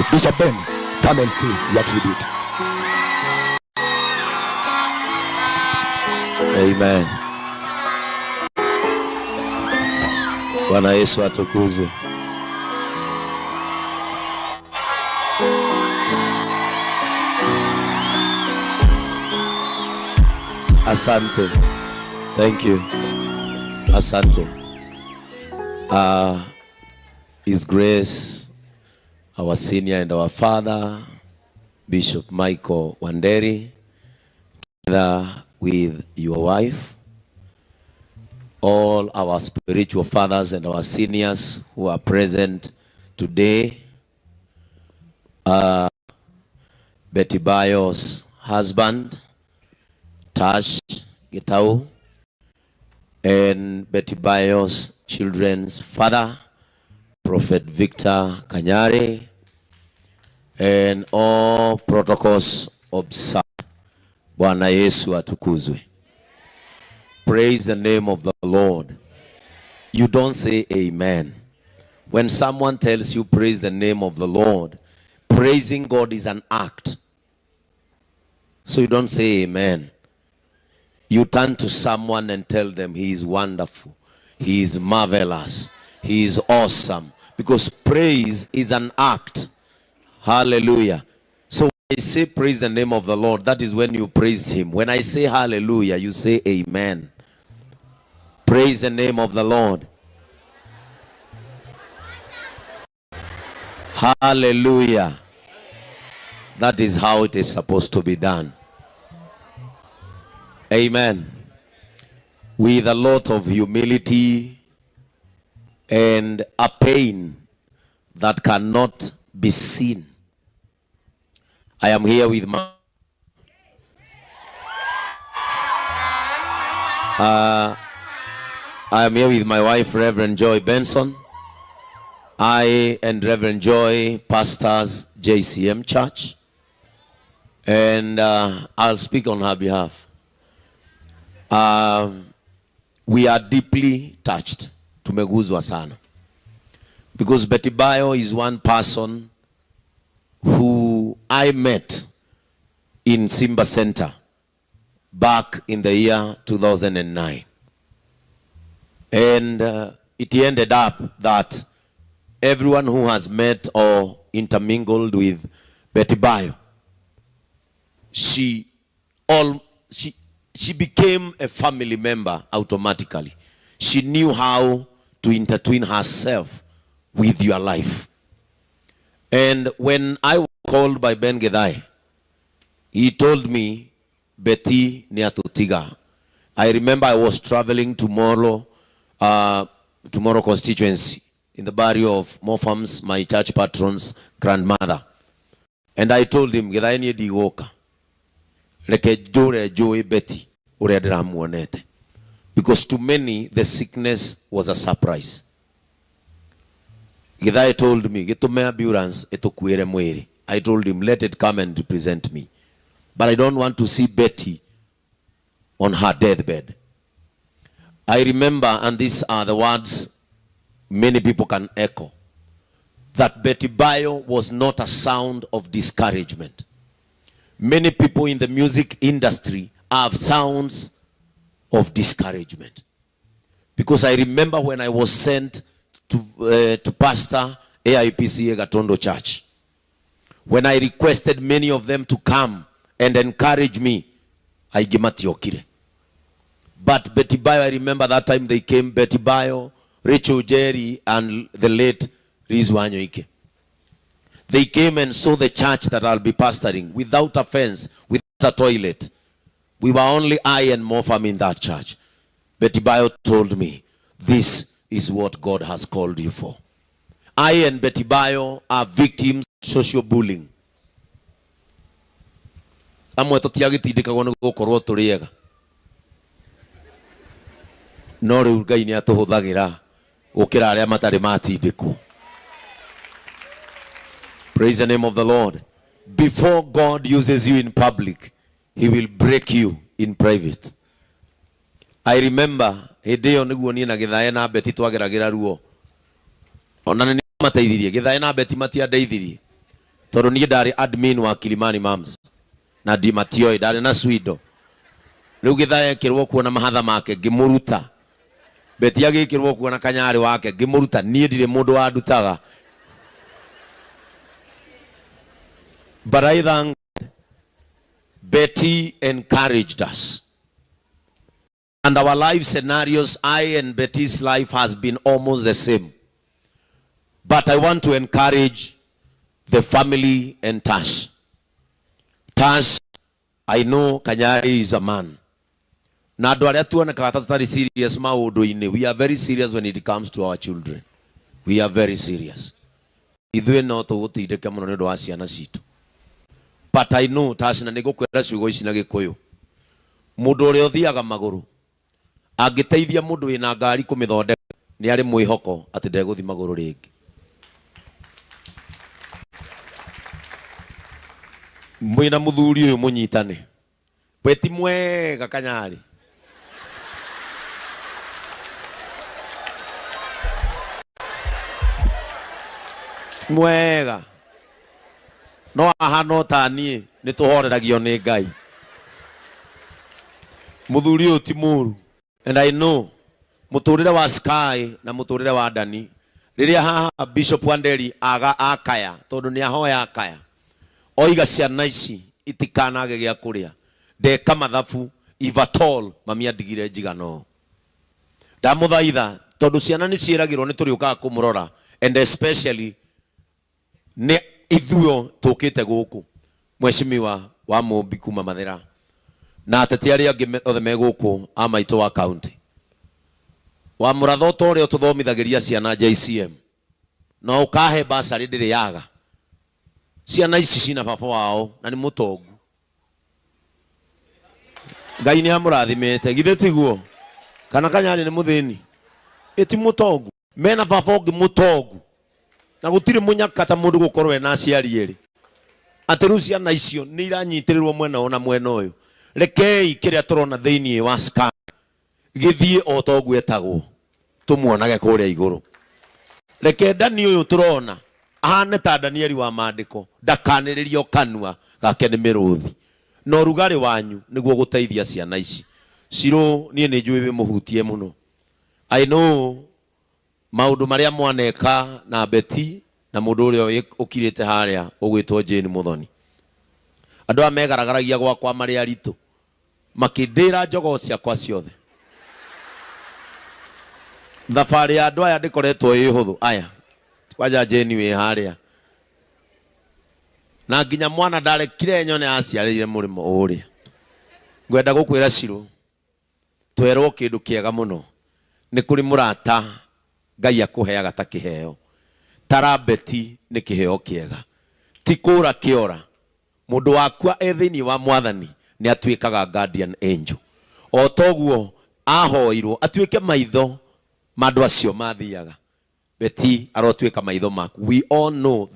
tribute. Bishop Ben, come and say your tribute. Amen. Bwana Yesu atukuzwe. Asante. Thank you. Asante. His Grace, our senior and our father, Bishop Michael Wanderi, together with your wife, all our spiritual fathers and our seniors who are present today, Betty Bayo's husband, Tash Gitau, and Betty Bayo's children's father, Prophet Victor Kanyari, and all protocols observed. Bwana Yesu atukuzwe. Praise the name of the Lord. You don't say amen. When someone tells you praise the name of the Lord, praising God is an act. So you don't say amen. You turn to someone and tell them he is wonderful, he is marvelous, he is awesome. Because praise is an act. Hallelujah. So when I say praise the name of the Lord, that is when you praise him. When I say hallelujah, you say amen. Praise the name of the Lord. Hallelujah. That is how it is supposed to be done. Amen. With a lot of humility and a pain that cannot be seen. I am here with my I am here with my wife, Reverend Joy Benson. I and Reverend Joy pastors JCM Church, and I'll speak on her behalf. We are deeply touched. Tumeguzwa sana. Because Betty Bayo is one person who I met in Simba Center back in the year 2009. And it ended up that everyone who has met or intermingled with Betty Bayo, she became a family member automatically. She knew how to intertwine herself with your life. And when I was called by Ben Githae, he told me, Betty niatutiga. I remember I was traveling tomorrow constituency in the barrio of Mofams, my church patron's grandmother. And I told him, Githae niĩ ndigũka. Reke njũre njũĩ Betty ũrĩa ndĩramuonete. Because to many, the sickness was a surprise. Githae told me, gĩtũme ambulance ĩtũkuĩre mwĩrĩ. I told him, let it come and represent me. But I don't want to see Betty on her deathbed. I remember, and these are the words many people can echo, that Betty Bayo was not a sound of discouragement. Many people in the music industry have sounds of discouragement. Because I remember when I was sent to pastor AIPCA Gatondo Church, when I requested many of them to come and encourage me, aingĩ matiokire. But Betty Bayo, I remember that time they came, Betty Bayo, Rachel Jerry, and the late Liz Wanyoike. They came and saw the church that I'll be pastoring without a fence, without a toilet. We were only I and Mofam in that church. Betty Bayo told me, this is what God has called you for. I and Betty Bayo are victims of social bullying. Amwe tũtiagĩtindĩkagwo nĩ gũkorwo tũrĩ ega. No rĩu Ngai nĩ atũhũthagĩra gũkĩra arĩa matarĩ matindĩkwo. Praise the name of the Lord. Before God uses you in public, he will break you in private. I remember hĩndĩ ĩyo nĩguo niĩ na Githae na Betty twageragĩra ruo. Ona nĩ mateithirie. Githae na Betty matiandeithirie. Tondũ niĩ ndarĩ admin wa Kilimani Moms na ndimatioĩ, ndarĩ na Swido. Rĩu Gĩthaya ekĩrwo kuo na mahatha make ngĩmũruta. Beti agĩkĩrwo kuo na kanyarĩ wake ngĩmũruta. Niĩ ndirĩ mũndũ wandutaga. But I thank Betty encouraged us. And our life scenarios, I and Betty's life has been almost the same. But I want to encourage the family and Tash. Tash, I know Kanyari is a man. Na andũ arĩa tuonekaga ta tũtarĩ serious maũndũ-inĩ, we are very serious when it comes to our children. We are very serious. Ithuĩ no tũgũtindĩke mũno nĩ ũndũ wa ciana citũ. But I know Tash, na nĩngũkwĩra ciugo ici na Gĩkũyũ. Mũndũ ũrĩa ũthiaga magũrũ angĩteithia mũndũ wĩna ngari kũmĩthondeka, nĩ arĩ mwĩhoko atĩ ndegũthiĩ magũrũ rĩngĩ. Mwĩna mũthuri ũyũ mũnyitane. We ti mwega Kanyarĩ. Ti mwega. No ahana o ta niĩ, nĩ tũhoreragio nĩ Ngai. Mũthuri ũyũ ti mũru. And I know mũtũrĩre wa Sky na mũtũrĩre wa Dani, rĩrĩa haha Bishop Wanderi aga akaya, tondũ nĩ ahoya akaya, oiga ciana ici itikanage gĩa kũrĩa, ndeka mathabu, if at all mami andigire njigano. Ndamũthaitha tondũ ciana nĩ ciĩragĩrwo nĩ tũrĩũkaga kũmũrora, and especially nĩ ithuĩ tũkĩte gũkũ, Mheshimiwa wa Mũmbi kuma Mathĩra na ateti arĩa angĩ othe me gũkũ a maitũ wa county. Wa mũratho ta ũrĩa ũtũthomithagĩria ciana JCM, no ũkahe basarĩ ndĩrĩ yaga. Ciana ici cina baba wao na nĩ mũtongu. Ngai nĩ amũrathimĩte, githĩ tiguo? Kana Kanyarĩ nĩ mũthĩni? Ĩ ti mũtongu. Mena baba ũngĩ mũtongu. Na gũtirĩ mũnyaka ta mũndũ gũkorwo ena aciari erĩ. Atĩ rĩu ciana icio nĩ iranyitĩrĩrwo mwena ũyũ na mwena ũyũ. Rekei kĩrĩa tũrona thĩinĩ wa Sky gĩthiĩ o ta ũguo etagwo, tũmuonage kũrĩa igũrũ. Reke Dani ũyũ tũrona ahane ta Danieli wa maandĩko, ndakanĩrĩrio kanua gake nĩ mĩrũthi. Na ũrugarĩ wanyu nĩguo gũteithia ciana ici. Cirũ niĩ nĩ njũĩ wĩ mũhutie mũno. I know maũndũ marĩa mwaneka na Betty na mũndũ ũrĩa ũkirĩte harĩa ũgwĩtwo Jane Muthoni. Andũ aya megaragaragia gwakwa marĩ aritũ, makĩndĩra njogoo ciakwa ciothe. Thabarĩ ya andũ aya ndĩkoretwo ĩ hũthũ. Aya, kwanja Jane wĩ harĩa. Na nginya mwana ndarekire nyone aciarĩire mũrĩmo ũrĩa. Ngwenda gũkwĩra Cirũ, twerwo kĩndũ kĩega mũno. Nĩ kũrĩ mũrata Ngai akũheaga ta kĩheo. Tara Betty nĩ kĩheo kĩega. Ti kũra kĩora. Mũndũ wakua e thĩinĩ wa mwathani nĩ atuĩkaga guardian angel. O toguo ahoirwo atuĩke maitho ma andũ acio mathiaga. Betty arotuĩka maitho maku. We all know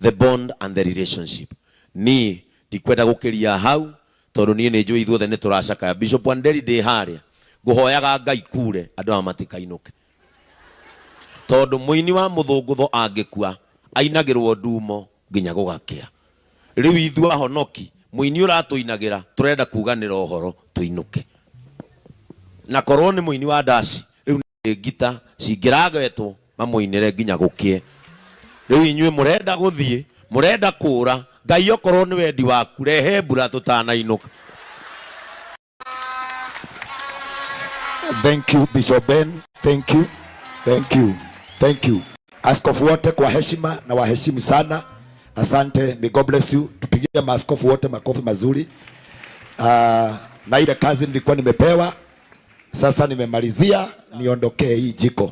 the bond and the relationship. Niĩ ndikwenda gũkĩria hau tondũ niĩ nĩ njũĩ ithuothe nĩ tũracakaya. Bishop Wanderi ndĩ harĩa ngũhoyaga Ngai kure andũ aya matikainũke. Tondũ mũini wa mũthũngũtho angĩkua ainagĩrwo ndumo nginya gũgakĩa. Rĩu ithuĩ ahonoki mũini ũratũinagĩra tũrenda kuganĩra ũhoro tũinũke. Na korwo nĩ mũini wa ndaci rĩu nĩ ngita cingĩragetwo mamũinĩre nginya gũkĩe. Rĩu inyuĩ mũrenda gũthiĩ, mũrenda kũra, Ngai okorwo nĩ wendi waku rehe mbura tũtanainũka. Thank you Bishop Ben, thank you, thank you, thank you. Askofu wote kwa heshima na waheshimu sana. Asante, may God bless you. Tupigie maaskofu wote makofi mazuri. Na ile kazi nilikuwa nimepewa sasa nimemalizia, niondokee hii jiko.